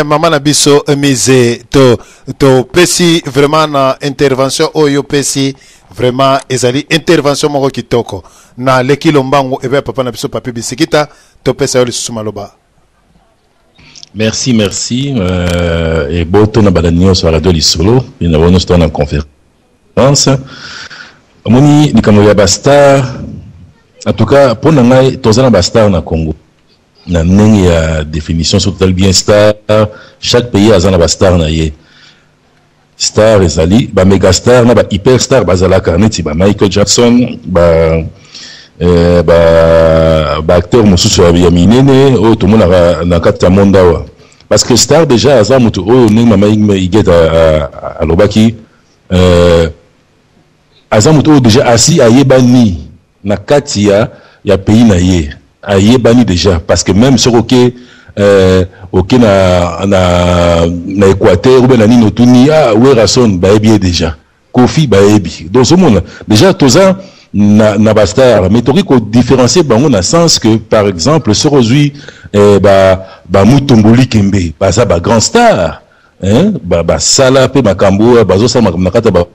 mama na biso Mise, to topesi vraiment na intervention oyo opesi, vraiment ezali intervention moko kitoko. Na leki lombangu ebe ya papa na biso Papi Bisikita, topesa yo lisusu maloba. Merci, merci. Eboto na bana nyonso ya Radio Lisolo mpe na bango nyonso toza na conférence. Omoni likambo ya bastar, en tout cas mpo na ngai, toza na bastar na Congo na ndenge ya définition. Soki totali bien, star, chaque pays aza na bastar na ye. Star ezali bamégastar na bahyperstar, bazalaka neti ba Michael Jackson, ba baacteur mosusu ya minene oyo tomonaka na kati ya monde awa. Parce que star déjà aza moto oyo, ndenge mama Iget alobaki, aza moto oyo déjà asi ayebani na kati ya pays na ye, ayebani déjà. Parce que même soki oke na Équateur ou bien na nini, otuni: "Ah, Werrason", bayebi ye déjà, Kofi bayebi. Donc ozomona déjà toza na bastar, mais tokoki kodifférencier bango na sens que, par exemple, soki ozwi bamutombo Likembe, baza bagrand star, hein? Basala mpe makambo oyo bazosala, makambo na kati ya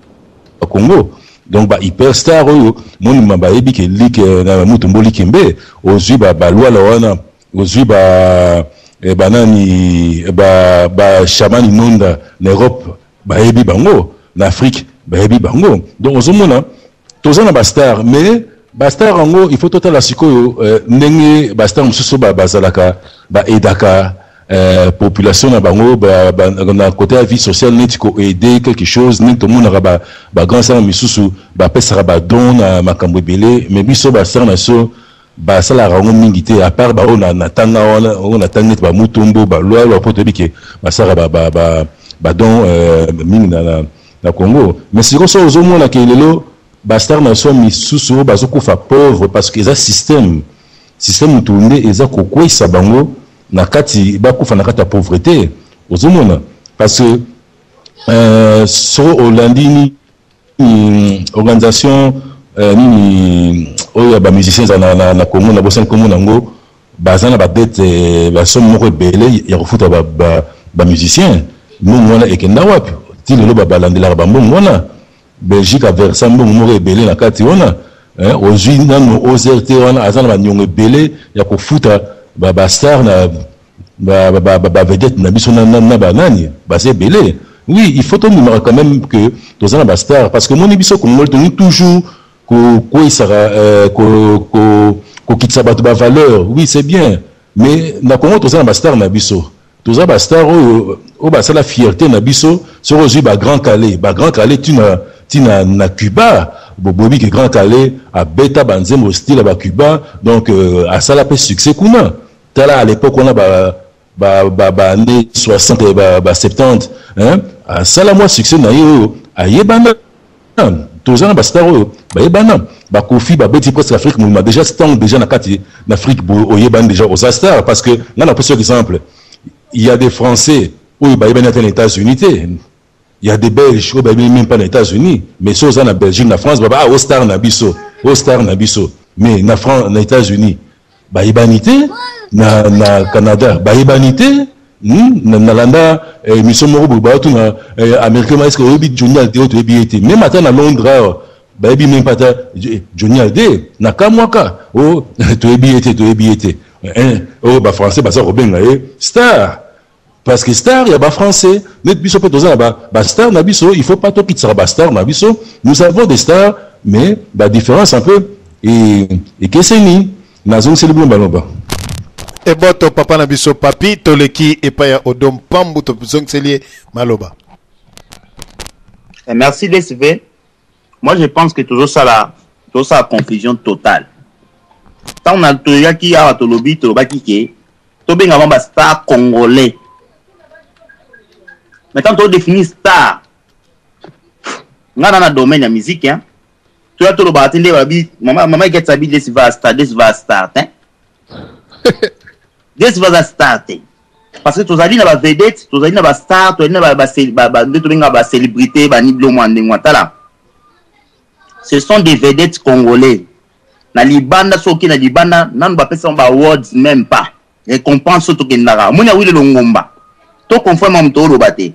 Bacongo. Donc bahyperstar oyo monima bayebi ke like na Mutombo Likembe, ozwi balwala wana, ozwi ba banani, ba Shabani Nonda, na Europe bayebi bango, na Afrique bayebi bango. Donc ozomona toza na bastar, mais bastar yango, il faut totala sikoyo ndenge bastar mosusu bazalaka, baaidaka population na bango na côté ya vie sociale, neti koaider quelque chose. Ndenge tomonaka bagrand star misusu bapesaka badon na makambo ebele, mais biso bastar na biso basalaka yango mingi te, à part baoyo na tanga wana, oyo na tanga neti bamutombo, balwalwa, mpo toyebi ke basalaka badon mingi na Congo. Mais sikoyo so ozomona ke lelo bastar na biso misusu oyo bazokufa pauvre, parce que eza système mutu nde eza kokweyisa bango na kati, bakufa na kati ya pauvreté. Ozomona, parce que soko olandi nini, organisation nini oyo ya bamusicien eza na Congo, na bosani nkombo nango, baza na badette, basomme moko ebele ya kofuta bamusicien. Mbongo wana ekenda wapi? Ti lelo balandelaka bambongo wana. Belgique aversa mbongo moko ebele na kati wana. Ozwi nano OZRT wana, aza na baniongo ebele ya kofuta bastar na bavedette na biso na banani baza ebele. Oui, il faut tondimaka quand même que toza na bastar, parce que moni biso Congolais tolingi toujours kokweyisaka, kokitisa bato bavaleur. Oui, c'est bien, mais na Congo toza na bastar na biso, toza bastar oyo basala fierté na biso. Soki ozwi bagrand Kallé, bagrand Kallé ntina na Cuba, boyebi ke Grand Kallé abeta banzembo style ya bacuba, donc asala mpe succès kuna. Tala à l'époque wana, ba année 60, ba 70, hein, asala mwa succès na ye oyo ayebana. Toza na bastar oyo bayebana. Bakofi babeti presque Afrique mobimba déjà. Ntango déjà na kati na Afrique oyebani déjà, oza star. Parce que nga na pesi exemple, il y a des Français oyo bayebani ata na États-Unis te, il y a des Belges oyo bayebani même pas na États-Unis, mais so oza na Belgique, na France, baba: "Ah, o star na biso, o star na biso." Mais na France, na États-Unis bayebani te, na Canada bayebani te. Nalanda émission moko boye, baotuna Américain: "Est ce que oyebi Johnny Hallyday?" Oyo toyebi ye te. Même ata na Londres awa bayebi même pas ata Johnny Hallyday. Na kamwaka o toyebi ye te, toyebi ye te. Oyo bafrançais baza kobenga ye star, parce que star ya bafrançais. Neti biso mpe toza na bastar na biso, il faut pas tokitisaka bastar na biso. Nous avons des stars, mais badifférence un peu ekeseni. Nazongiseli bino baloba. Eboto papa na biso Papi, toleki epai ya Odom Pambu, tozongiseli ye maloba. Merci DSV. Moi, je pense que tozosala confusion totale. Ntango na toyaki awa, tolobi, tolobaki ke tobenga bango bastar congolais. Maintenant todéfinir star. Nga na domaine ya musique, hein. Toya tolobaka te nde babi mama Eketisa bi DSV star, DSV star te, DSV aza star te, parce que tozali na bavedette, tozali na bastar, tozali na nde tobengaka bacélébrité, bani bilo mwa ndenge wana. Tala, ce sont des vedettes congolais na libanda. Soki na libanda nanu bapesa bango ba awards, même pas récompense oyo tokendaka. Omoni Awile Longomba, To conforme moto oloba te.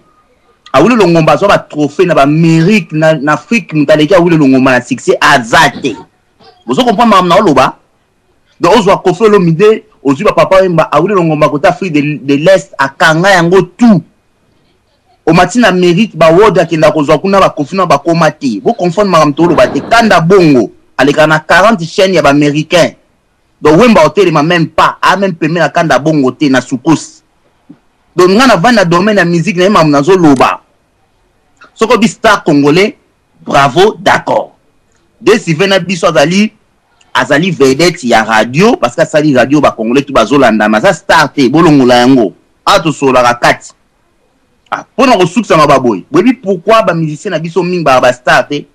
Awilo Longomba azwa ba trophée na ba Amérique na, na Afrique, moto aleki Awilo Longomba na succès aza te. Bozo comprendre makambo na oloba? Donc ozwa Koffi Olomide, ozwi ba Papa Wemba, Awilo Longomba kota Afrique de l'Est akanga yango tout. Omati na Amérique ba World akenda kozwa kuna ba Koffi na bakoma te. Bo comprendre makambo toloba te. Kanda Bongo aleka na 40 chaînes ya ba Américains. Donc Wemba otelema même pas, a même pembe na Kanda Bongo te na Soukous. Donc nga na vanda na domaine ya musique na ye makambo nazoloba. Soko bi star congolais, bravo, d'accord. De Sylvain na biso azali azali vedette ya radio parce que asali radio ba congolais tout bazolanda, mais aza star te, bolongola yango. Awa tosololaka kati. Ah, pona kosukisa ma baboye. Boyebi pourquoi ba musiciens na biso mingi ba ba star te?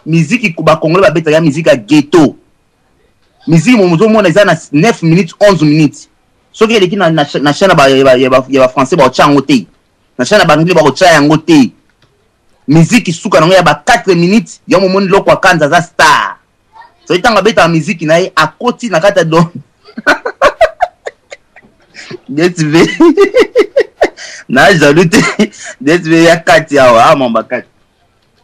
Musique ba congolais babetaka ya musique ya ghetto. Musique mo mozomona eza na 9 minutes 11 minutes. Soki eleki na, na, na chaîne ba, ya ba, ya ba, ya ba français bakotia yango te. Na chaîne ya ba anglais bakotia yango te. Musique suka nango ya ba 4 minutes, ya momoni Lokwa Kanza aza star. Soki ntango abetaka musique na ye akoti na kati ya don DSV na jaloux te DSV ya kati awa ah mamba kati.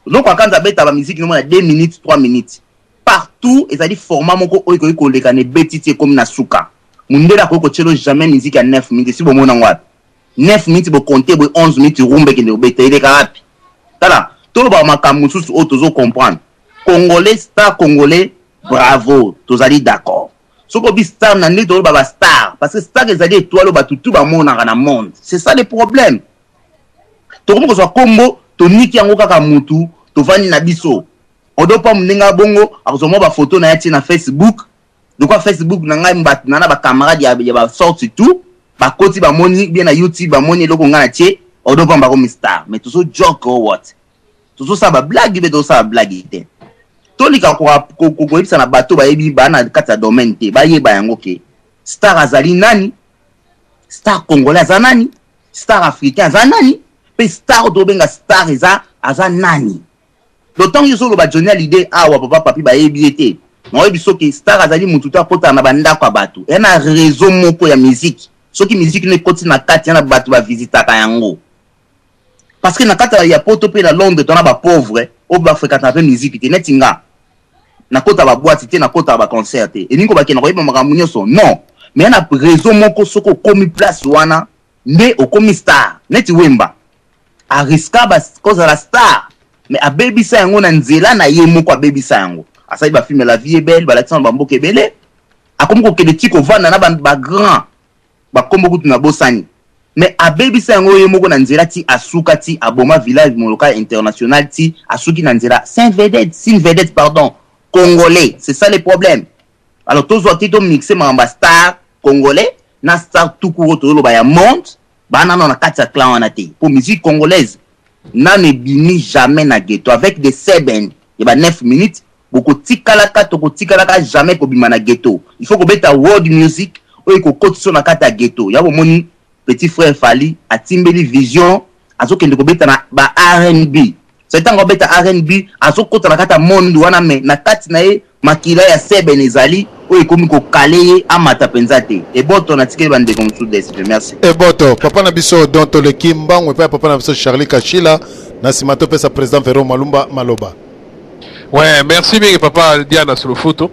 Lokwa Kanza abetaka ba musique nomona 2 minutes 3 minutes. Partout ezali format moko oyo ekoki koleka na ebeti ti ekomi na suka. Mundele akoki kotielo jamais musique ya 9 minutes esi bomona yango wapi? 9 minutes bo compter boye 11 minutes rumba ekende kobeta eleka wapi? Tala tolobaka makambo mosusu oyo tozo comprendre. Congolais star congolais bravo tozali d'accord. Soki obi star na ndenge toloba ba star parce que star ezali étoile oyo bato tout bamonaka na monde. C'est ça le problème. Tokomi kozwa kombo toniki yango kaka mutu tovandi na biso. Odo Pam ndenge abongo akozwa mwa ba photo na ye atie na Facebook. Lokwa Facebook na ngai bato na na ba camarades ya, ya ba sorte tout bakoti bamoni bien na YouTube bamoni eloko ngai natie Odo Pam bakomi star. Mais tozo joke or what? Tozosala ba blague be tozosala blague te. Tolika koyebisa na bato bayebi ba na kati ya domaine te bayeba yango ke star azali nani, star congolais aza nani, star africain aza nani, pe star oyo tobenga star eza aza nani. Donc ntango yo ozoloba Johnny Hallyday awa papa papi bayebi ye te, naoyebi soki star azali mutu te akotaka na bandako ya bato, eya na réseau moko ya musique. Soki musique no ekoti na kati ya na bato bavisitaka yango. Parce que na kati ya poto pe na Londres tona ba pauvre oyo ba fréquentaka pe musique te neti nga. Nakota ba boîte te, nakota ba concert te. Elingi kobake na koyeba makambo nyonso? Non. Mais na réseau moko soki okomi place wana nde okomi star. Neti Wemba ariska ba kozala star mais abebisa yango na nzela na ye moko, abebisa yango. Asali ba film La vie est belle, balakisa na ba mboka ebele. Akomi kokende ti kovanda na ba grand bakombo kutu na bosani. Mais abebisa yango ye moko na nzela ti asuka ti aboma village Molokai international ti asuki na nzela. C'est un vedette, c'est une vedette pardon, congolais, c'est ça le problème. Alors tozwa te to mixer makambo ya star congolais na star tout court tozoloba ya monde, bana nano na kati ya clan wana te. Po musique congolaise nano ebimi jamais na ghetto avec des 7 ya ba 9 minutes bokotikalaka tokotikalaka jamais kobima na ghetto. Il faut kobeta world music oyo ekokotisa na kati ya ghetto. Ya bomoni petit frère Fally atimbeli vision azokende kobeta na ba R&B. C'est ntango abeta R&B azokota na kati ya monde wana, mais na kati na ye makila ya seben ezali oyo ekomi kokale ye amata mpenza te. Eboto natikeli bandeko mosusu d'esprit. Merci. Eboto papa na biso Don Toleki mbangu epai ya papa na biso Charlie Kashila na nsima topesa président Vero Malumba maloba. Ouais, merci mingi papa Diana Sulufutu.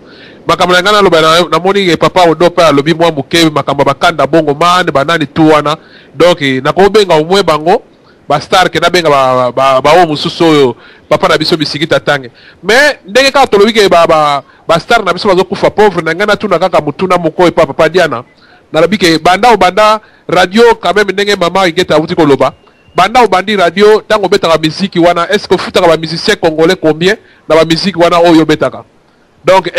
Makambo na ngai naloba namoni ke papa Odo pe alobi mwa moke makambo ya bakanda bongo man banani tu wana. Donc nakobenga au moins bango ba star ke nabenga ba ba ba oyo mosusu oyo papa na biso bisikita tange. Mais ndenge kaka tolobi ke ba ba ba star na biso bazokufa pauvre, na ngai natuna kaka motuna moko epa papa Diana. Nalobi ke banda obanda radio quand même ndenge mama Igeta awuti koloba, banda obandi radio tango obetaka miziki wana est-ce que ofutaka ba musiciens congolais combien na ba miziki wana oyo obetaka? Donc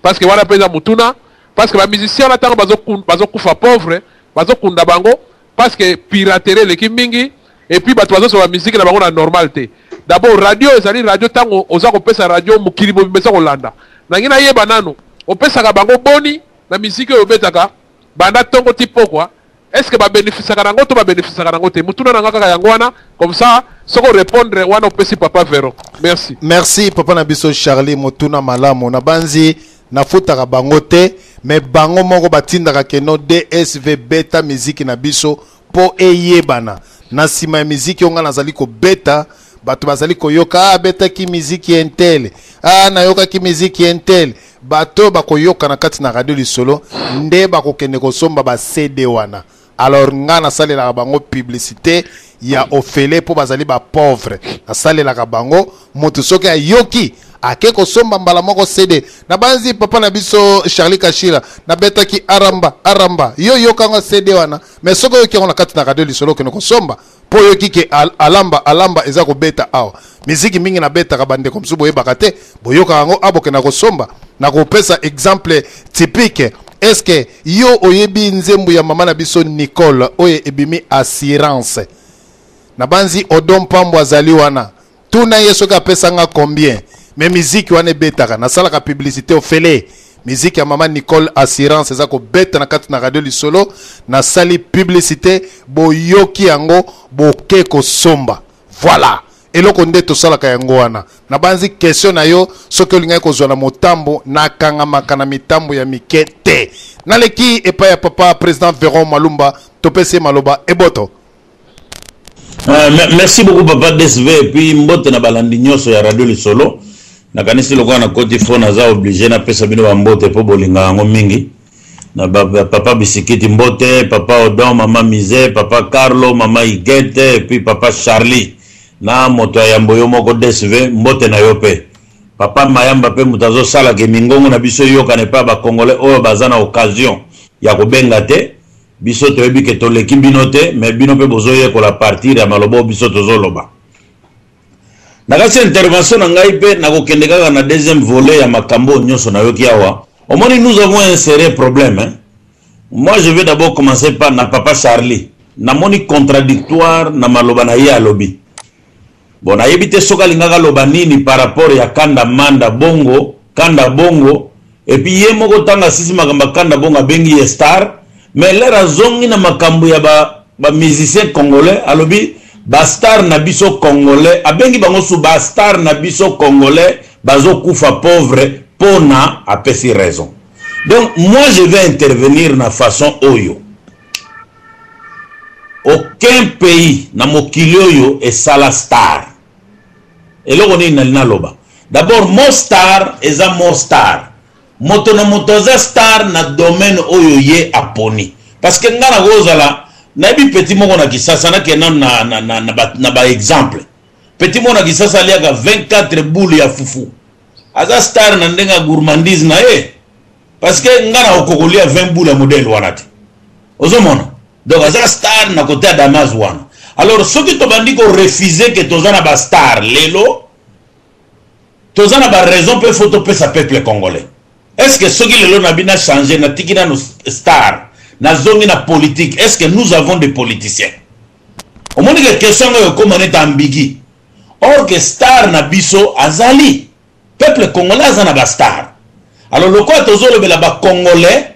parce que wana pe eza motuna, parce que ba musiciens wana tango bazokufa pauvre, bazokunda bango parce que piraterie eleki mingi et puis bato bazosala musique na bango na normal te. D'abord radio ezali radio, tango oza kopesa radio mokili mobimba eza kolanda. Nangi nayeba nanu opesaka bango boni na musique oyo obetaka banda tongo ti pokwa, est-ce que ba bénéficiaka nango to ba bénéficiaka nango te? Mutuna nanga kaka yango wana, comme ça soko répondre wana opesi papa Vero. Merci. Merci papa na biso Charlie, motuna malamu. Na banzi nafutaka bango te, mais bango moko batindaka ke no DSV beta musique na biso mpo eyebana. Na nsima ya miziki oyo ngai nazali kobeta, bato bazali koyoka, ah, abetaki miziki ya intel, ah, nayokaki miziki ya intel. Bato oyo bakoyoka na kati na radio lisolo nde bakokende kosomba ba CD wana. Alors nga nasalelaka bango publicité ya ofele mpo bazali ba pauvre. Nasalelaka bango moto soki ayoki ake kosomba mbala moko CD. Nabanzi papa na biso Charlie Kashira nabetaki aramba aramba, yo yokanga CD wana, mais soki oyoki yango na kati na radio lisolo okende kosomba mpo oyoki ke alamba alamba eza kobeta awa. Miziki mingi nabetaka bandeko mosusu boyebaka te, boyokaka yango a bokenda kosomba. Nakopesa exemple typique. Est-ce que yo oyebi nzembo ya mama na biso Nicole oyo ebimi assurance? Nabanzi Odon Mpambo azali wana, tuna ye soki apesanga combien. Mais miziki wana ebetaka, nasalaka publicité ofele. Miziki ya mama Nicole assurance eza kobeta na kati na radio lisolo, nasali publicité, boyoki yango boke kosomba. Voilà, eloko nde tosalaka yango wana. Nabanzi question na yo soki olingaki kozwa na motambo, nakangamaka na mitambo ya mike te. Naleki epai ya papa président Veron Malumba, topesi ye maloba eboto. Merci beaucoup papa DSV et puis mbote na balandi nyonso ya radio lisolo. Nakanisi lokola nakoti fo naza obligé napesa bino ba mbote po bolinga yango mingi. Na ba, papa Bisikiti mbote, papa Odon, mama Mise, papa Carlo, mama Iguette et puis papa Charlie. Na moto ya yambo yo moko DSV mbote na yo pe. Papa Mayamba pe moto azosala ke mingongo na biso eyokana epai ya ba Congolais oyo baza na occasion ya kobenga te. Biso toyebi ke toleki bino te, mais bino pe bozoyekola partir ya maloba oyo biso tozoloba. Na kati ya intervention na ngai pe nakokende kaka na deuxième volet ya makambo oyo nyonso nayoki awa. Omoni, nous avons un sérieux problème, hein? Moi je vais d'abord commencer par na papa Charlie. Namoni contradictoire na maloba na ye alobi. Bon, nayebi te soki alingaka aloba nini par rapport ya Kanda Manda Bongo, Kanda Bongo, et puis ye moko tanga sisi makambo ya Kanda Bongo abengi ye star, mais l'heure azongi na makambo ya ba musiciens congolais, alobi ba star na biso congolais, abengi bango su ba star na biso congolais bazokufa pauvre pona apesi raison. Donc moi je vais intervenir na façon oyo. Aucun pays na mokili oyo esala star. Eloko nini nali naloba? D'abord mot star eza mot star. Moto na moto aza star na domaine oyo ye aponi. Parce que nga nakozala nayebi petit moko na Kisasa nakende nanu na ba exemple. Petit moko na Kisasa aliaka 24 boules ya fufu. Aza star na ndenge ya gourmandise na ye. Parce que nga na okokolia 20 boules ya modèle wana te. Ozomona? Donc aza star na côté ya Damas wana. Alors soki tobandi ko refuser que toza na ba star lelo, toza na ba raison pe faut topesa peuple congolais. Est-ce que soki lelo na bina changer na tiki nanu star, na zongi na politique, est-ce que nous avons des politiciens? Omoni que question yango ekoma neti ambigu. Or que star na biso azali peuple congolais aza na ba star. Alors lokola tozolobela ba congolais,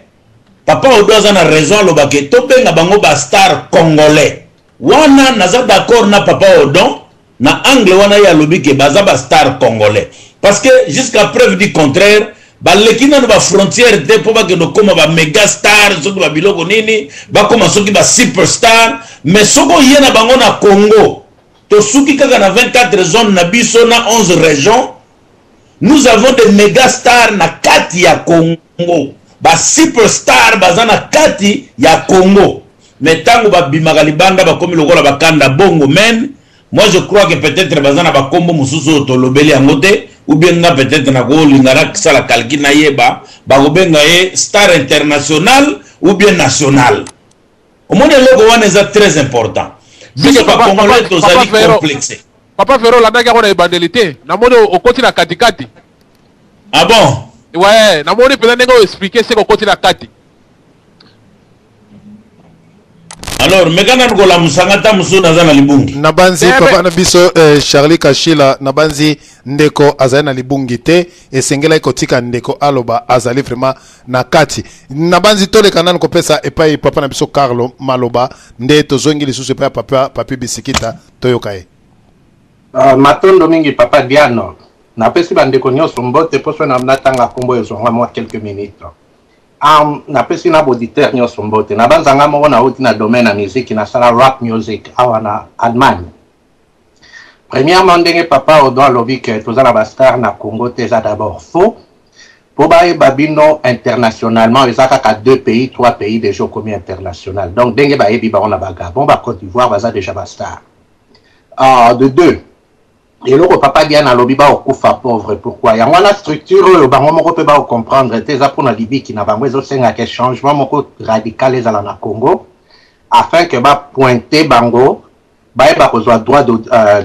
papa Odo aza na raison aloba ke tobenga bango ba star congolais. Wana naza d'accord na papa Odon na angle wana ye alobi ke baza ba star congolais. Parce que jusqu'à preuve du contraire, baleki nanu ba frontière te po bakende kokoma ba mega star soki ba biloko nini, bakoma soki ba superstar, mais soki oye na bango na Congo, tosuki kaka na 24 zones na biso na 11 regions, nous avons des méga stars na kati ya Congo. Ba superstar baza na kati ya Congo. Mais tango babimaka libanda bakomi lokola bakanda bongo men, moi je crois que peut-être baza na bakombo mosusu oyo tolobeli yango te, ou bien nga peut-être nakolinga nasala calcul nayeba bakobenga ye star international ou bien national. Omoni eloko wana eza très important. Biso ba Congolais tozali complexe. Papa Vero olandaki yango na ebandeli te. Namoni okoti na katikati. Ah bon? Ouais, namoni mpenza ndenge o expliquer seke okoti na kati. Alors, meka nanu kolamusa nga ta mosusu naza na libungi. Nabanzi papa na biso Charlie Kashila, nabanzi ndeko azali na libungi te, esengelaki kotika ndeko aloba azali vraiment na kati. Nabanzi toleka nanu kopesa epai papa na biso Carlo maloba, nde tozongi lisusu epai ya papa Papi Bisikita, toyoka ye. Matondo mingi papa Diano. Napesi bandeko nyonso mbote poso na natanga kombo ezonga mwa quelques minutes. Napesi na bauditeur nyonso mbote. Na banzanga moko nauti na domaine ya musique, nasala rap music awa na Allemagne. Premièrement, ndenge papa Odo alobi ke toza na bastar na Congo te, eza d'abord faux. Mpo bayeba bino internationalement, eza kaka deux pays, trois pays déjà okomi international. Donc ndenge bayebi bango na bagabon, bacôte d'Ivoire, baza déjà bastar. De deux, eloko papa Diane alobi, bakokufa pauvre pourquoi? Yango wana structure oyo bango moko mpe bakocomprendre te, eza mpona libiki na bango. Ezosengaka changement moko radical ezala na Congo afin ke bapointe bango, bayeba kozwa droit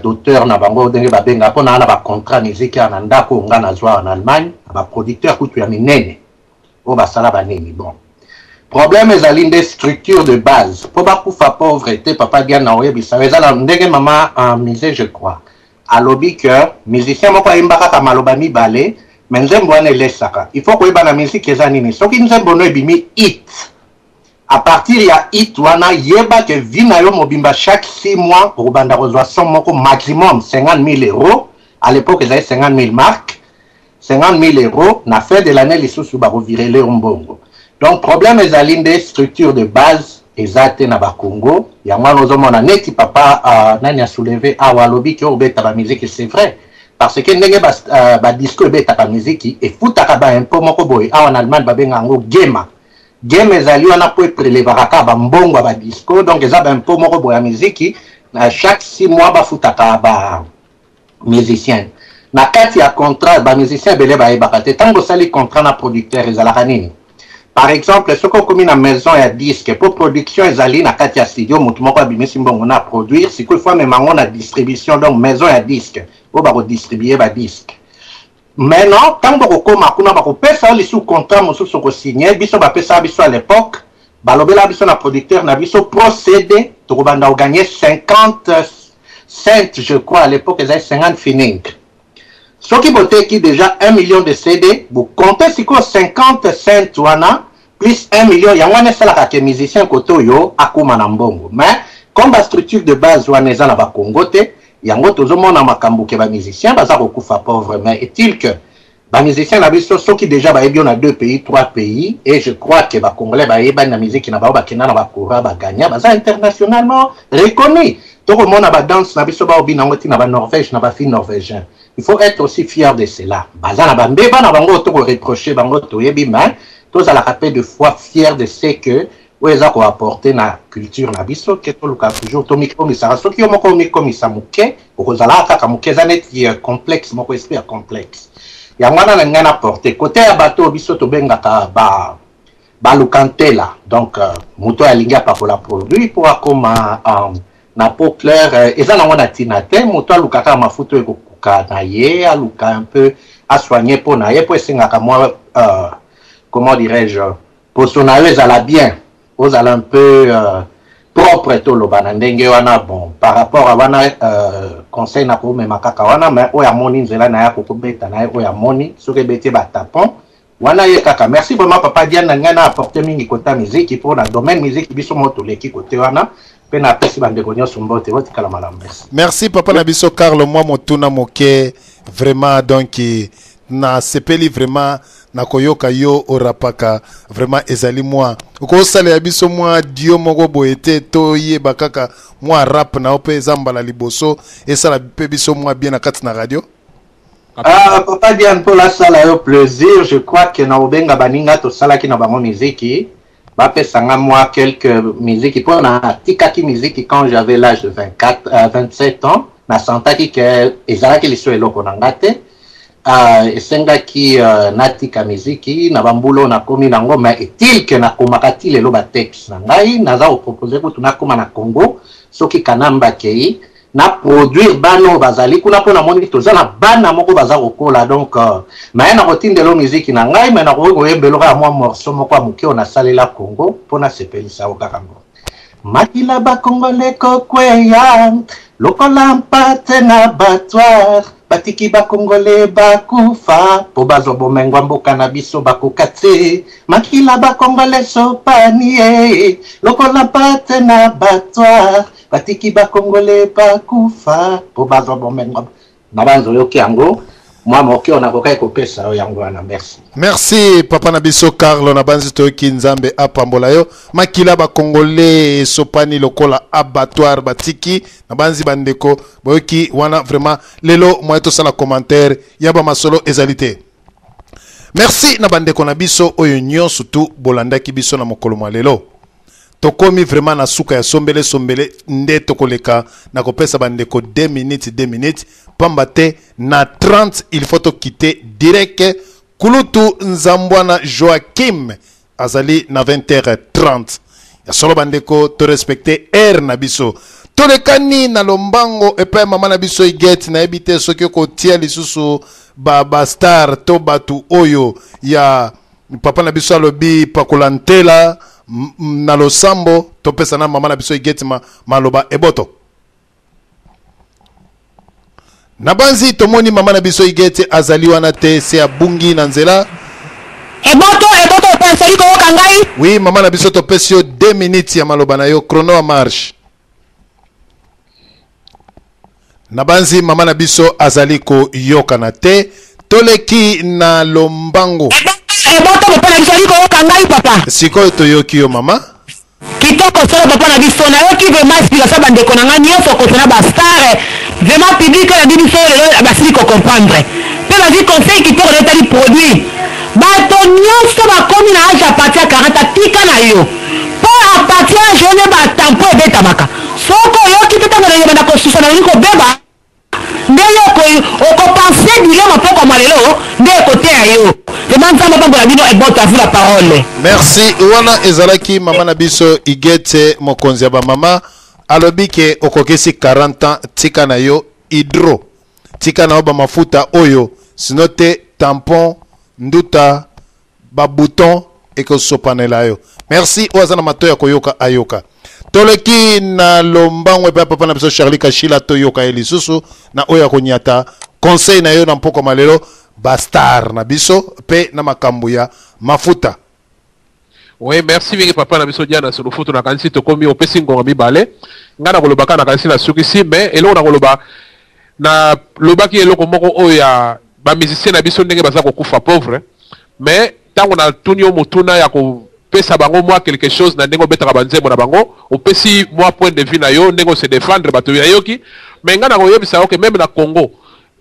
d'auteur na bango, ndenge babenga mpona wana bacontrat musique ya na ndako. Nga nazwa en Allemagne na baproducteur kutu ya minene oyo basala banini. Bon, problème ezali nde structure de base mpo bakufa pauvre te. Papa Diane, na oyebisa, eza na ndenge mama en musée, je crois, alobi ke musicien moko ayemba kaka maloba mibale, me nzembo wana elesaka. Il faut koyeba na musique eza nini. Soki nzembo no ebimi hit, à partir ya hit wana, yeba ke vie na yo mobimba, chaque 6 mois okobanda kozwa somme moko maximum 50 000 euros. À l'époque ezali 50 000 marques, 50 000 euros. Na fin de l'année lisusu bakovirele yo mbongo. Donc problème ezali nde structure de base eza te na bacongo. Yango wana ozomona neti papa nani asoulevé awa, alobi ke obeta bamusique. C'est vrai, parce que ndenge badisco ebetaka miziki, efutaka baimpôt moko boye. Awa na Allemagne babenga yango GEMA. GEMA ezali wana mpo eprélevaka kaka bambongo ya badisco. Donc eza baimpôt moko boye ya miziki, na chaque 6 mois bafutaka ba musicien na kati ya contrat. Bamusicien ebele bayebaka te, ntango osali contrat na producteur, ezalaka nini? Par exemple, soki okomi na maison ya disque, mpo production ezali na kati ya studio, motu moko abimisi mbongo na produire, sikoyo ifo amema yango na distribution, donc maison ya disque oyo bakodistribue badisque. Maintenant, ntango bakokóma kuna, bakopesa yo lisusu contrat mosusu okosigne. Biso bapesaka biso à l'époque, balobela biso na producteur na biso, pro CD tokobanda koganye 50 cent, je crois à l'époque ezali 50 pfennig. Soki boteki déjà 1 million de CD, bokonte sikoyo 50 cent wana plus 1 million. Yango wana esalaka ke musicien kote oyo akóma na mbongo. Mais comme bastructure de base wana eza na bakongo te, yango tozomona makambo ke bamusicien baza kokufa pauvre. Mais est-il que bamusicien na biso, soki déjà bayebi yo na deux pays, trois pays, et je crois que bacongolais bayebani na musique na bango, bakenda na bakora, bagagna, baza internationalement reconnu. Tokomona badanse na biso baobina yango ntina banorvège na bafille norvégien. Il faut être aussi fier de cela. Baza na bambeba na bango, tokoreproche bango, toyebi, mais tozalaka mpe de fois fier de ce que oyo eza koapporte na culture na biso, ke toluka toujours tomikomisaka. Soki yo moko omikomisa moke, okozalaka kaka moke. Eza neti complexe moko, esprit ya complexe. Yango wana na ngai na porte kote ya bato oyo biso tobengaka ba balukantela. Donc moto oyo alingi apakola produit mpo akoma na peau claire, eza nango na ntina te. Moto aluka kaka mafuta oyo ekokoka na ye, aluka un peu asoigne mpo na ye, mpo esengaka mwa comment dirais-je, poso na yo ezala bien, ozala un peu propre, toloba na ndenge wana. Bon, par rapport à wana, conseil na komema kaka wana. Mais oyo amoni nzela na ye, akokobeta na ye. Oyo amoni soki ebeti batapon wana, ye kaka. Merci vraiment, papa Diane. Na ngai na apporte mingi kota miziki, mpo na domaine miziki biso mo toleki kote wana. Mpe napesi bandeko nyonso mbote, botikala malamu, merci. Merci, papa na biso Carlo. Mwa motuna moke vraiment. Donc nasepeli vraiment na koyoka yo orapaka vraiment. Ezali mwa okosalela biso mwa dio moko boye te, toyeba kaka mwa rap na yo, mpe eza mbala liboso, esala mpe biso mwa bien na kati na radio. Ah, papa Diane, mpo nasala yo plaisir, je crois que na obenga baninga tosalaki na bango miziki, bapesanga mwa quelques miziki, mpo natikaki miziki quand j'avais l'âge de 24, 27 ans. Nasantaki ke ezalaki liso eloko na nga te. Esengaki natika miziki na bambula oyo nakomi nango. Mais est-il que nakomaka ti lelo batexte na ngai, naza kopropose kutu nakóma na Congo, soki Kanamba akei, na produire bana oyo bazali kuna, mpo namoni toza na bana moko baza kokola. Donc maye na kotindela miziki na ngai, me nakoki koyembela kaka mwa morceau moko ya moke oyo nasalela Congo mpo nasepelisa yo kaka ngo. Makila bakongole kokweya lokola mpate na abattoir, batiki bakongole bakufa mpo bazwa bomengo ya mboka na biso, bakoka te. Makila bakongole sopani ye lokola mpate na abattoir, batiki bakongole bakufa mpo bazwa bomengo na banza. Oyoki yango? Mwa moke oyo nakokaki kopesa yo yango wana. Merci. Merci papa na biso Carlo na banzi toyoki Nzambe apambola yo. Makila ba congolais esopani lokola abattoir batiki na banzi bandeko boyoki wana vraiment lelo moyen tosala commentaire ya ba masolo ezali te. Merci na bandeko na biso oyo nyonso tu bolandaki biso na mokolo mwa lelo. Tokomi vraiment na suka ya sombele sombele nde tokoleka na kopesa bandeko 2 minutes 2 minutes pamba te na 30 il faut tokite direct kulutu Nzambwana Joachim azali na 20h30 ya solo bandeko to respecte heure na biso tolekani na lombango epai ya mama na biso Igete nayebi te soki okotia lisusu ba, ba star to bato oyo ya papa na biso alobi pakola ntela na losambo topesa na mama na biso Igete ma, maloba eboto nabanzi tomoni mama na biso Igete azali wana te se abungi na nzela Eboto, eboto, openseli koyoka ngai? Oui, mama na biso topesi yo 2 minutes ya maloba na yo chrono en marche. Nabanzi mama na biso azali koyokana te toleki na lombangu. Eboto, papa na biso azali koyoka ngai papa? Sikoyo toyoki yo mama. Kitoko solo papa na biso nayoki vraiment explication ba ndeko na nga nionso concernant ba star vraiment public oyo elandi biso lelo basili ko comprendre pe bazui conseil kitoko na etali produit bato nionso bakomi na age à partir ya 40 ans tika na yo po à partir ya age oyo nde ba tampon ebetamaka soki oyoki te tango elongi ebanda kosusa na olingi kobeba Nde yo oko oko pense biloko pokwa mwa lelo nde ekoteya yo vraiment nzambe apambola bino eboto à vous la parole. Merci wana ezalaki mama na biso Huguette mokonzi ya ba mama alobi ke okokisi 40 ans tika na yo hydro tika na yo ba mafuta oyo sino te tampon nduta ba bouton ekosopanela yo merci oyo aza na mato ya koyoka ayoka toleki na lombango epai ya papa na biso charlie kashila toyoka ye lisusu na oyo akonyata conseil na yo na mpokwa malelo bastar na biso mpe na makambo ya mafuta Oui, merci mingi papa na biso Diana Sulufutu nakanisi tokomi opesi ngonga mibale ngai nakoloba kaka nakanisi nasukisi mais eloko nakoloba nalobaki eloko moko oyo ya ba musiciens na biso ndenge baza kokufa pauvre mais tango natuni yo motuna ya kopesa bango mwa quelque chose na ndenge obetaka banzembo na bango opesi mwa point de vue na yo ndenge ose defendre bato yayoki mais ngai nakoyebisa yo ke meme na Congo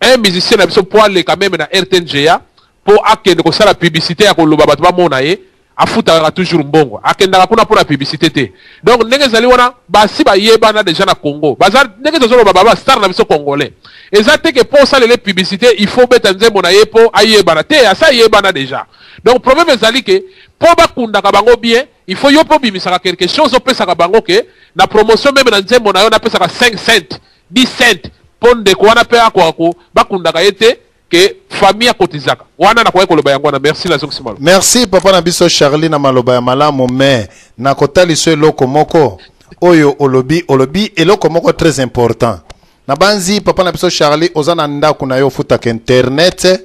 un musicien na biso mpo aleka meme na RTNGA mpo akende kosala publicité ya koloba bato bamona ye Afutaka toujours mbongo. Akendaka kuna pona publicite te. Donc ndenge ezali wana basi bayebana dejà na Congo. Baza ndenge tozo loba ba star na biso congolais. Eza te que po osalele publicite il faut obeta nzembo na ye po ayebana. Te asi ayebana dejà. Donc problème ezali que po bakundaka bango bien il faut yo pe obimisaka quelque chose opesaka bango que na promotion meme na nzembo na yo napesaka 5 cent, 10 cent po ndeko wana pe akoka ko bakundaka ye te que famille akotizaka wana nakoki koloba yango wana merci nazongisi maloba. Merci papa na biso Charlie na maloba ya malamu mais nakotaliso eloko moko oyo olobi olobi eloko moko très important nabanzi papa na biso Charlie oza na ndaku na yo ofutaka internet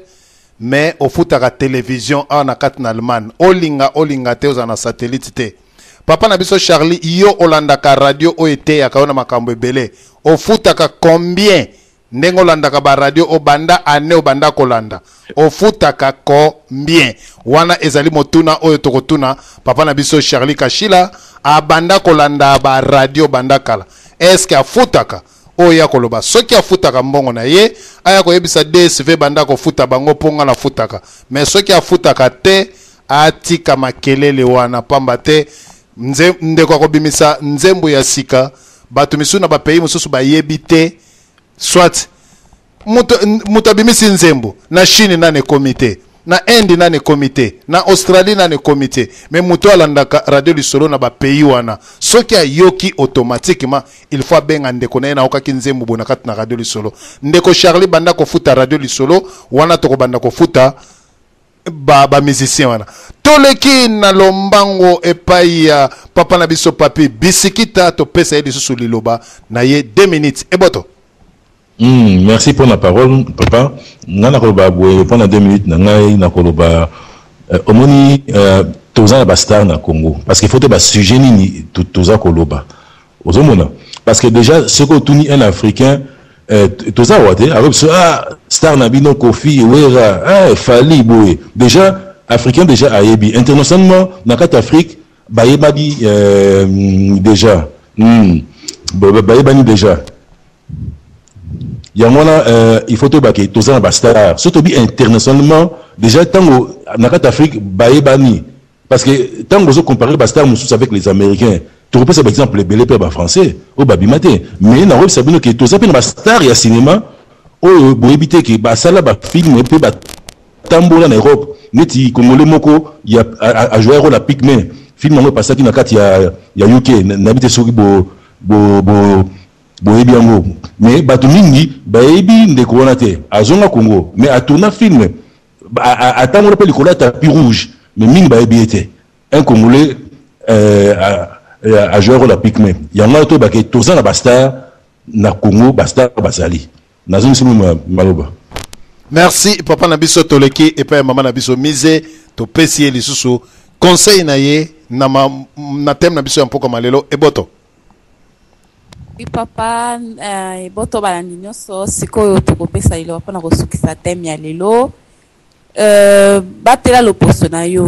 mais ofutaka television awa na kati na Allemagne olinga olinga te ozala na satellite te papa na biso Charlie yo olandaka radio oyo eteyaka yo na makambo ebele ofutaka combien Ndenge olandaka ba radio obanda annee obanda kolanda ofutaka combien? Wana ezali motuna oyo tokotuna papa na biso Charly Kashila abanda kolanda ba radio banda kala est ce que afutaka? Oyo ye akoloba soki afutaka mbongo na ye aya koyebisa DSV banda kofuta bango po nga nafutaka mais soki afutaka te atika makelele wana pamba te nze, ndeko akobimisa nzembo ya sika bato misusu na ba pays mosusu bayebi te soit moto moto abimisi nzembo na Chine nani ekomi te na Inde nani ekomi te na Australie nani ekomi te mais moto alandaka radio lisolo na ba pays wana soki ayoki automatiquement il faut abenga ndeko na ye naokaki nzembo boye na kati na radio lisolo ndeko Charlie banda kofuta radio lisolo wana tokobanda kofuta ba ba musicien wana toleki na lombango epai ya papa na biso papi bisikita topesa ye lisusu liloba na ye 2 minutes eboto Merci pour la parole papa ngai nakoloba boye mpo na 2 minutes na ngai nakoloba euh, omoni euh, toza na bastar na congo parce que faut te basujet nini toza koloba ozomona parce que déjà soki otuni un africain. Eh, toza awa te akoki biso ah, star na bino Koffi Wera eh, Fally boye déjà africain déjà ayebi internationalement na kati Afrique bayebani euh, déjà mm, bayebani déjà yango wana euh, il faut toyeba ke toza na bastar soki tobi internationalement déjà ntango na kati Afrique bayebani. Parce que tango bozo comparer ba stars mosusu avec les américains, tokopesa ba exemple ebele pe ya ba français oyo babima te. Mais nakoyebisa bino ke toza pe na ba stars ya cinema oyo boyebi te ke basala ba film pe batambola na Europe neti congolais moko ya a joua role ya Pygmee, film yango epasaki na kati ya ya UK, nayebi te soki bo bo bo boyebi yango mais bato mingi bayebi ndeko wana te. Azonga Congo mais a tourna film Atambola pe likolo ya tapis rouge mais mingi bayebi ye te. Un congolais euh, a jouer role ya pygmee. Yango wana toyeba ke toza na ba star na Congo, ba star bazali. Nazongisi bino maloba. Merci papa na biso toleki epai ya mama na biso mise topesi ye lisusu conseil na ye na, ma, na thème na biso ya mpokwa malelo eboto. Oui papa, euh, eboto balandi nyonso sikoyo tokopesa liloba mpona kosukisa thème ya lelo. Euh, batela loposo na yo,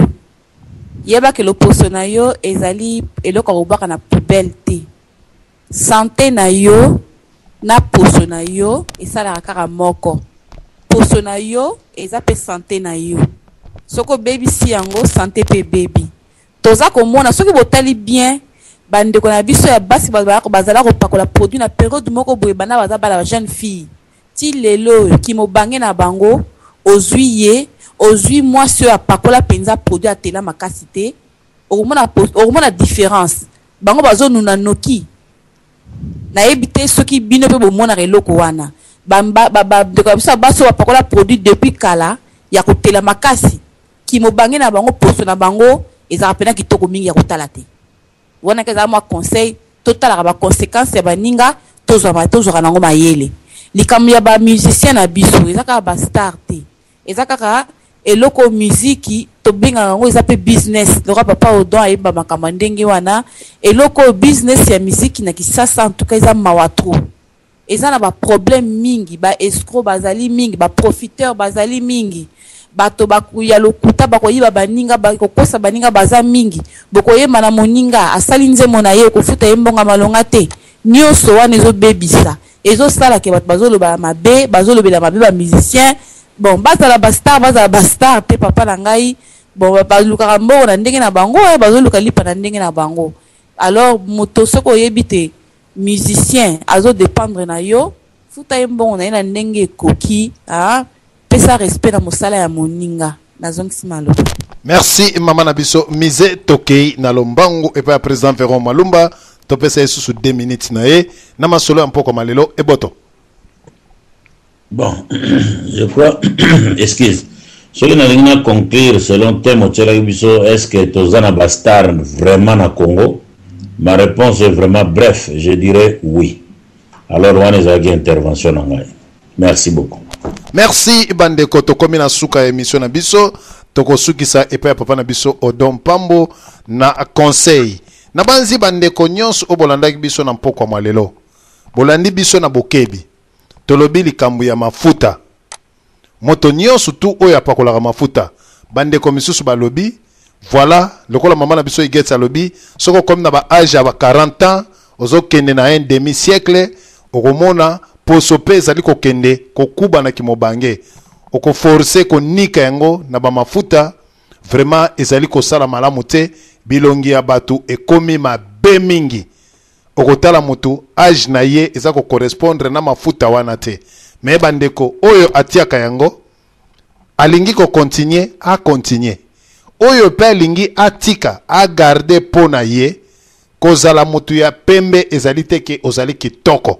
yeba ke loposo na yo ezali eloko ya kobwaka na poubelle te. Sante na yo na poso na yo esalaka kaka moko. Poso na yo eza pe sante na yo, soki obebisi yango sante pe ebebi. Toza komona soki botali bien ba ndeko na biso ya basi bazala kopakola produit na periode moko boye banda baza bana ba jeune fille ti lelo oyo kimobange na bango ozui ye ozui mwasi oyo apakola penza produit atela makasi te okomona okomona difference bango bazo nuna noki nayebi te soki bino pe bomonaka eloko wana ba ba ndeko na biso ya basi oyo bapakola produit depuis kala ya kotela makasi Kimobange na bango poso na bango ezalaka pena kitoko mingi ya kotala te. Wana ka ezala mwa conseil totalaka ba consequences ya baninga tozwa tozwaka nango mayele. Likambo ya ba musiciens na biso eza kaka ba star te. Eza kaka eloko miziki tobengaka yango eza pe business lokola papa Odon ayemba makambo ya ndenge wana eloko oyo business ya miziki na Kisasa en tout cas eza mawa trop. Eza na ba problème mingi, ba escrocs bazali mingi, ba profiteurs bazali mingi, bato ba ya lokuta bakoyiba baninga, bakokosa baninga baza mingi, bokoyemba na moninga asali nzembo na ye okofuta ye mbongo ya malonga te, nioso wana ezo bebisa, ezo sala ke bato bazoloba mabe, bazolobela mabe ba musiciens, bon bazala ba star bazala ba star te papa na ngai, bon balukaka mbongo na ndenge na bango, bazoluka lipa na ndenge na bango, alors moto soki oyebi te Musicien azo dependre na yo, futa ye mbongo na ye na ndenge ekoki ah, pesa respect na mosala ya moninga. Nazongisi maloba. Merci maman na biso mise tokei na lombangu epai ya president Veron Malumba topesa ye susu 2 minutes na ye na masolo ya mpokwa malelo eboto. Bon, je crois, excuse, soki nalingi na conclure selon thème otielaki biso, est-ce que toza na ba stars vraiment na Congo? Ma réponse est vraiment bref, je dirais oui. Alors wana ezalaki intervention na ngai. Merci beaucoup. Merci bandeko, tokomi na suka ya émission na biso, tokosukisa epai ya papa na biso Odon Pambo na conseil. Nabanzi bandeko nyonso oyo bolandaki biso na mpokwa mwa lelo, bolandi biso na bokebi. Tolobi likambo ya mafuta. Moto nionso tout oyo apakolaka mafuta, ba ndeko misusu balobi, voilà, lokola mama na biso Huguette alobi, soki okomi na ba age ya ba 40 ans, ozo kende na un demi siècle, okomona poso pe ezali kokende kokuba na kimobange. Oko forcer konika yango na ba mafuta, vraiment ezali kosala malamu te, bilongi ya batu ekomi mabe mingi. Okotala mutu age na ye eza ko correspondre na mafuta wana te mais ba ndeko oyo atiaka yango alingi ko continuer a continuer oyo pe alingi atika a garder po na ye kozala mutu ya pembe ezali te ke ozali kitoko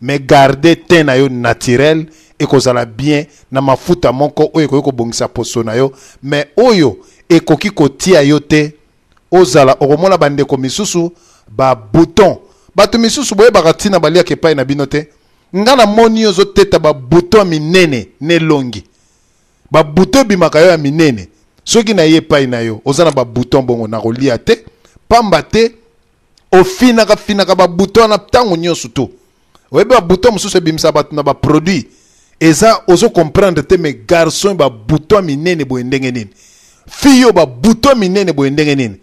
mais garder teint na yo naturel ekozala bien na mafuta moko oyo ekoki kobongisa poso na yo mais oyo ekoki kotia yo te ozala okomona ba ndeko misusu ba bouton batu misusu boyebaka tina baliaka epai na bino te nga na moni yo ozoteta ba bouton minene na elongi ba bouton ebimaka yo ya minene soki na ye epai na yo oza na ba bouton bongo nakolia te pamba te ofinaka finaka ba bouton wana ntango nyonso tu. Oyebi ba bouton mosusu ebimisa bato na ba produit eza ozo comprendre te, mais garçon ba bouton minene boye ndenge nini, fille oyo ba bouton minene boye ndenge nini.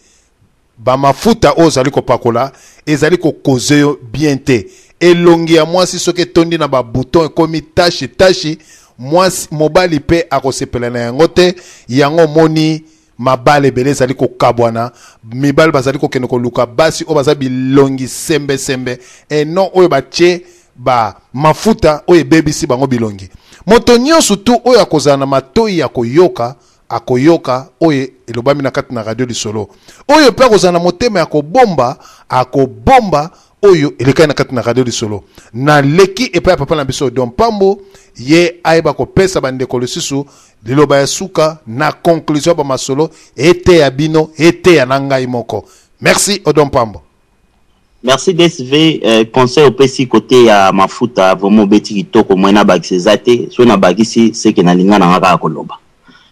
Ba mafuta oyo ozali kopakola ezali ko causer yo bien te. Elongi ya mwasi soki etondi na ba bouton ekomi tache tache, mwasi mobali pe akosepela na yango te. Yango omoni mabala ebele ezali kokabwana, mibali bazali kokende koluka basi oyo baza bilongi sembe sembe et non oyo batie ba mafuta oyo ebebisi bango bilongi. Moto nyonso tu oyo akozala na matoyi ya koyoka akoyoka oyo elobami na kati na radio lisolo. Oyo pe akozala na motema ya kobomba akobomba oyo elekaki na kati na radio lisolo. Naleki epai ya papa na biso Odon Pambo, ye ayeba kopesa bandeko lisusu liloba ya suka na conclusion ya ba masolo eteya bino, eteya na ngai moko. Merci Odon Pambo. Merci DSV, euh, conseil opesi kote ya mafuta vraiment obeti kitoko, moyen nabakisa eza te, soki nabakisi seke nalinga na nga kaka koloba.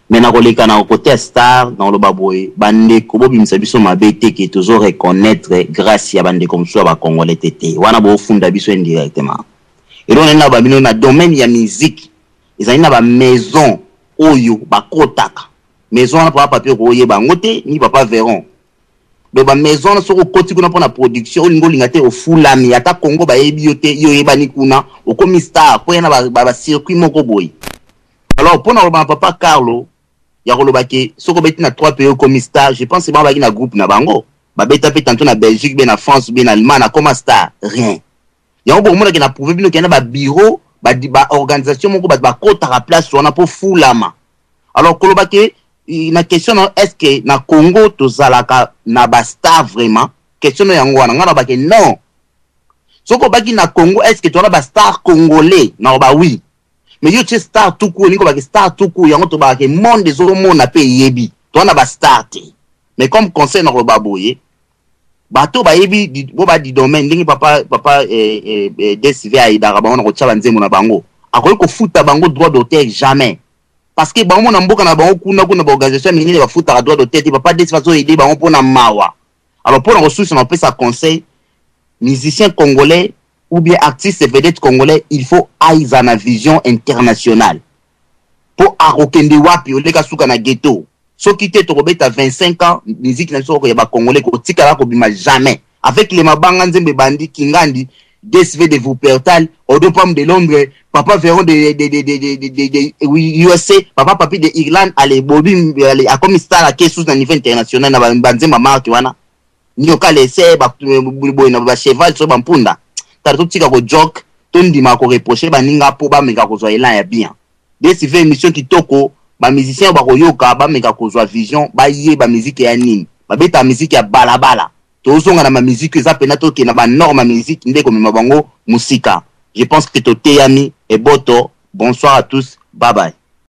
Mais nakoleka na kote ya star, nakoloba boye, bandeko bobimisa biso mabe te ke tozo reconnaitre grace ya bandeko mosusu ya ba congolais te te, wana bofunda biso indirectement. Eloko nalingi naloba bino na domaine ya musique, ezali na ba maison oyo bakotaka maison wana, papa Papi okoyeba yango te, ni papa Veron. Donc ba maison wana soki okoti kuna pona production olingi olinga te ofulami, ata Congo bayebi yo te, yo oyebani kuna okomi star po ya na ba, ba circuit moko boye. Alors pona koloba na papa Carlo ya koloba ke soki obeti na 3 pays okomi star, je pense bango bazalaki na groupe na bango babeta pe tantôt na Belgique be na France be na Allemagne akoma star rien. Yango bokomona ke na prouver bino ke na ba bureau ba, ba organisation moko bato bakotaka place wana po fulama. Alors koloba ke na question na est-ce que na Congo tozalaka na ba star vraiment, question na yango wana nga na bake non. Soki obaki na Congo est-ce que toza na ba star congolais, na ba oui. Mais yo tie star tout court, olingi kobaki star tout court, yango tobaka ke monde ezomona pe eyebi toza na ba star te. Mais comme conseil na koloba boye, bato bayebi bo ba du domaine ndenge papa papa eh, eh, eh, DSV ayedaka bango na kotia ba nzembo na bango, akoki kofuta bango droit d'auteur jamais. Parce que bango na mboka na bango kuna kuna ba organisation minene bafutaka droit d'auteur te. Papa DSV azo aider bango pona mawa. Alors pona kosusa na kopesa conseil, musicien congolais ou bien artiste vedette congolais, il faut aiza na vision internationale. Po akokende wapi oleka suka na ghetto. Soki te tokobeta 25 ans musique na biso ya ba congolais kotikala kobima jamais. Avec les mabanga nzembe bandi kingandi DSV de Wuppertal, Odo Pam de Londres, Papa Veron de, de, de, de, de, de, de, de USA, Papa Papi de Irlande, allez, Bobby, allez, akomi star ake sous na niveau international na ba nzemba marque wana. Nyoka lese ba boye na ba cheval so ba mpunda. Tala totika ko joke, tondima ko reprocher baninga po bameka kozwa elan ya bien. DSV émission kitoko, ba musiciens bakoyoka bameka kozwa vision, bayeba musique ya nini. Babeta musique ya balabala. Tozonga na ma musique eza pena tokende na ba norme ya musique nde komema bango musika. Je pense que toteyami eboto. Bonsoir à tous. Bye bye.